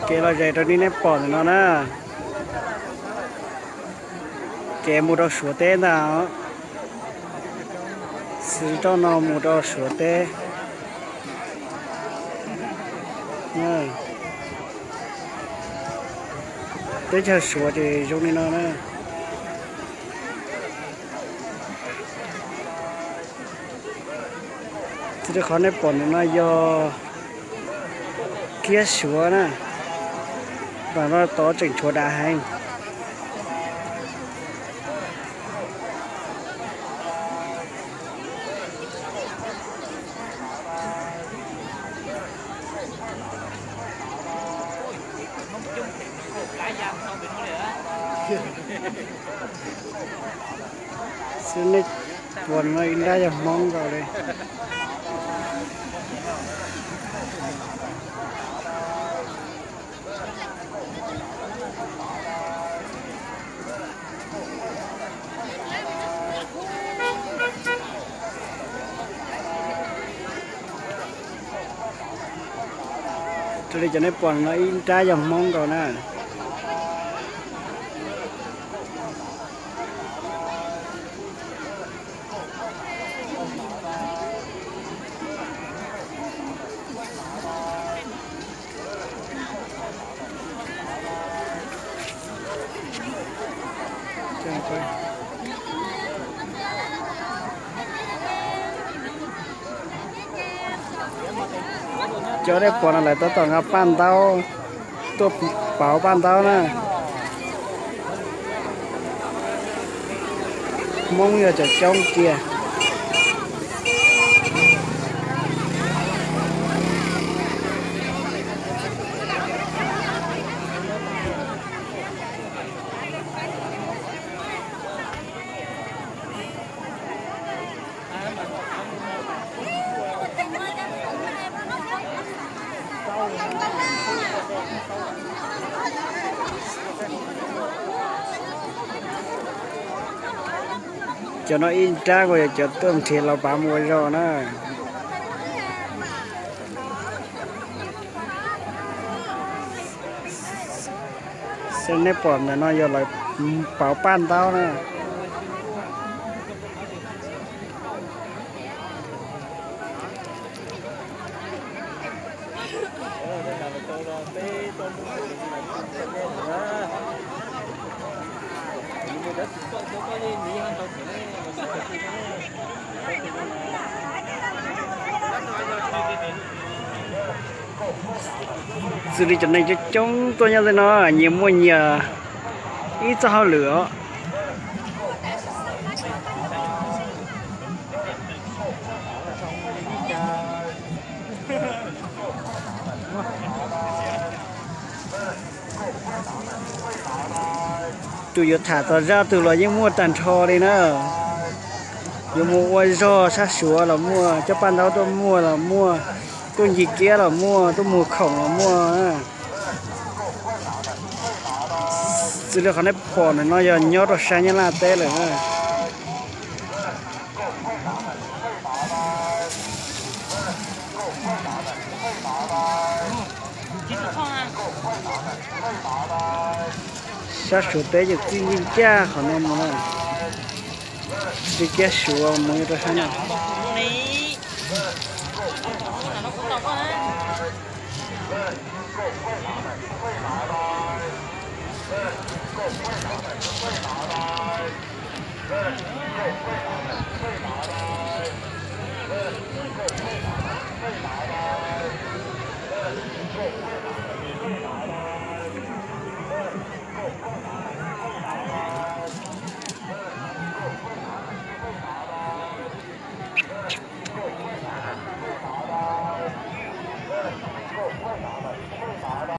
Kev los ze rau li nej pom ntawm no na, kev mus rau Suav teb ntag. Txij rau no mus rau Suav teb. Teb chaws Suav ces zoo li no na. Txij li qhov nej pom ntawm no yog kiab Suav na, tam no tod tseem tshuav dav heev. Xwb nej puas no ib nrab yog Hmoob nkaus li. Raws li cov nej pom no ib nrab yog Hmoob nkaus na. Cov nej pom no lawv tab tom nqa paj ntaub tuaj pauv paj ntaub na. Hmoob yog cov coob kiag. Cov no ib nrab kuj yog cov tuaj nrhiav los pav mus ua zog na. Xwb nej pom ntawm no yog lawv pauv paj ntaub na. Xws li cov neeg coob coob tuaj nyob tej no nyias muaj nyias ib txoj hauj lwm os. Tus yuav tham txog zaj twg los yeej muaj tag nrho li na. Yuav mus ua zog sab Suav los muaj, coj paj ntaub tuaj muag los muaj, tuaj ncig kiab los muaj, tuaj mus khoom los muaj. Xws li qhov nej pom ntawm no yog nyob rau sab Nyab Laj teb lawm na. Sab Suav teb ces txij ncaj qhov no mus na. Txij kiab Suav mus rau sab no.